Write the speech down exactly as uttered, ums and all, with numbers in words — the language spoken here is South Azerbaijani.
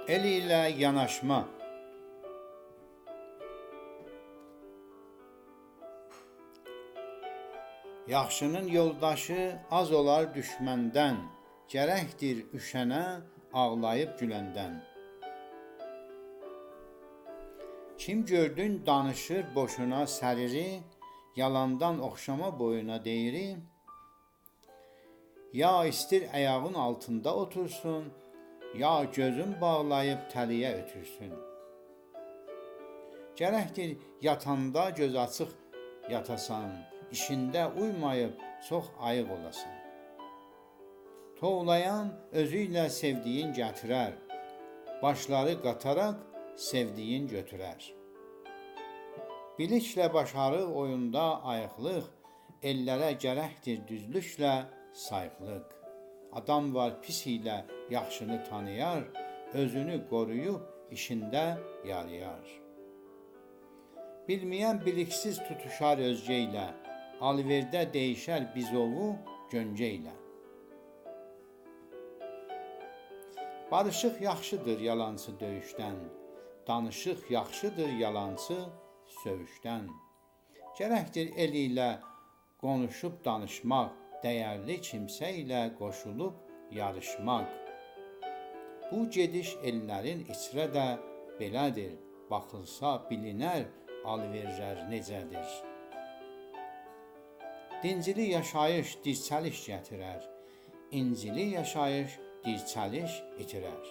ائل ایله یاناشما. یاخشی‌نین یولداشی آز اولار دوشمندن، گرکدیر اوشنه آغلاییب گولندن. کیم گؤردون دانیشیر بوشونا سریری، یالاندان اوخشاما بویونا دئییری، یا ایستیر آیاغین آلتیندا اوتورسون، یا گؤزون باغلاییب تلییه اؤتورسون. گرکدیر یاتاندا گؤز آچیق یاتاسان، ایشینده اویماییب چوخ آییق اولاسان. توولایان اؤزو ایله سئودیگین گتیرر، باشلاری قاتاراق سئودیگین گؤتورر. بیلیکله باشاریق، اویوندا آییقلیق، ائللره گرکدیر دوزلوکله ساییقلیق. آدام وار پیس ایله یاخشینی تانییار، اؤزونو قورویوب ایشینده یارییار. بیلمه‌ین بیلیکسیز توتوشار اؤزگه ایله، آلوئرده دَییشر بیزووو گؤنگه ایله. باریشیق یاخشیدیر یالانچی دؤیوشدن، دانیشیق یاخشیدیر یالانچی سؤیوشدن. گرکدیر ائل ایله قونوشوب دانیشماق، دَیرلی کیمسه ایله قوشولوب یاریشماق. بو گئدیش ائللرین ایچره ده بئله‌دیر، باخیلسا بیلینر آلوئرلر نئجه‌دیر. دینجیلی یاشاییش دیرچلیش گتیرر، اینجیلی یاشاییش دیرچلیش ایتیرر.